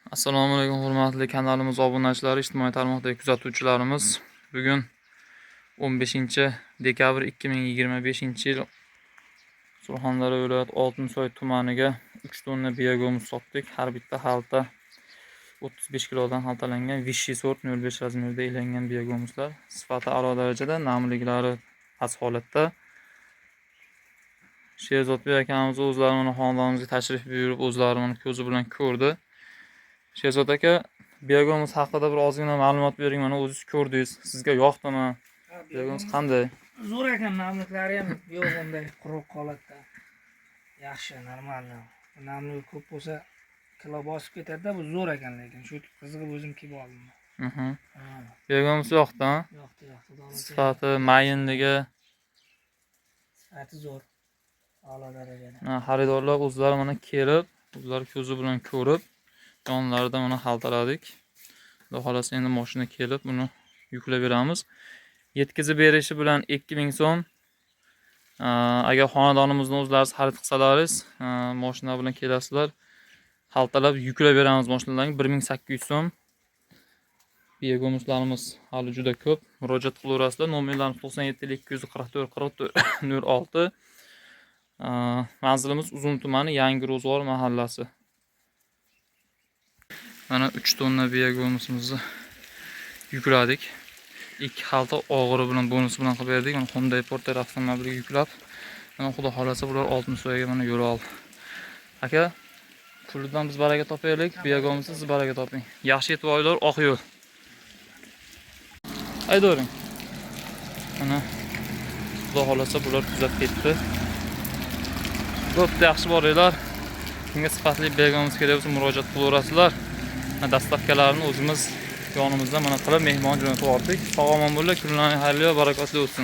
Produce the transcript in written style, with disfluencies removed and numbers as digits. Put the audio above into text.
Assalomu alaykum, hurmatli kanalimiz obunachilari, ijtimoiy tarmoqdagi kuzatuvchilarimiz. Bugun 15 dekabr 2025 yil Surxondaryo viloyati Oltinsoy tumaniga 3 tonna biogumus sotdik. Har bitta xalta 35 kilodan xaltalangan высший сорт 0,5 размер da ilangan biogumuslar. Sifati a'lo darajada, namliklari past holatda. Sherzodbek akamiz o'zlari mana xonadonimizga tashrif buyurib, o'zlari mana ko'zi bilan ko'rdi. Sherzod aka, biogumus haqida bir ozgina ma'lumot bering, mana o'zingiz ko'rdingiz. Sizga yoqdimi? Biogumus qanday? Zo'r ekan, namliklari ham yo'q unday quruq holatda. Yaxshi, нормально. Namlik ko'p bo'lsa, kilo bosib ketadi-da, bu zo'r ekan lekin. Shu qiziqib o'zim kelib oldim. Ha, Biogumus yoqdi, ha? Yoqdi, yoqdi. Donasi Sifati, mayinligi, sifati zo'r. A'lo darajada. Ha, xaridorlar o'zlari mana kelib, o'zlari ko'zi bilan ko'rib, yonlarida mana xaltaladik. Xudo xohlasa, endi mashina kelib buni yuklab beramiz. Yetkazib berishi bilan 2000 so'm. Agar xonadonimizni o'zlari xarid qilsalaringiz, mashina bilan kelasizlar, xaltalab yuklab beramiz mashinalarga 1800 so'm. Biogumuslarimiz hali juda ko'p. Murojaat qilaverasizlar. Nomerlarimiz 97 244 44 06. Manzilimiz Uzum tumani, Yangi Ro'zg'or mahallasi. Mana 3 tonna biogumusimizni yukladik. Ikki xalta og'iri bilan, bonusi bilan qilib berdik. Mana Hyundai Porter avtomobiliga yuklab, mana xudo xohlasa, bular Oltinsoyga mana yo'l oldi. Aka, pulidan biz baraka topaylik, biogumusni siz baraka toping. Yaxshi yetib olinglar, oq yo'l. Haydavering. Mana xudo xohlasa, bular tuzab ketdi. Bo'pti, yaxshi boringlar. Kimga sifatli biogumus kerak bo'lsa, murojaat qilaverasizlar. Mana доставка larni o'zimiz yonimizda mana qilib mehmon jo'natib yubordik. Sog' omon bo'linglar, kunlaring xayrli va barakotli o'tsin.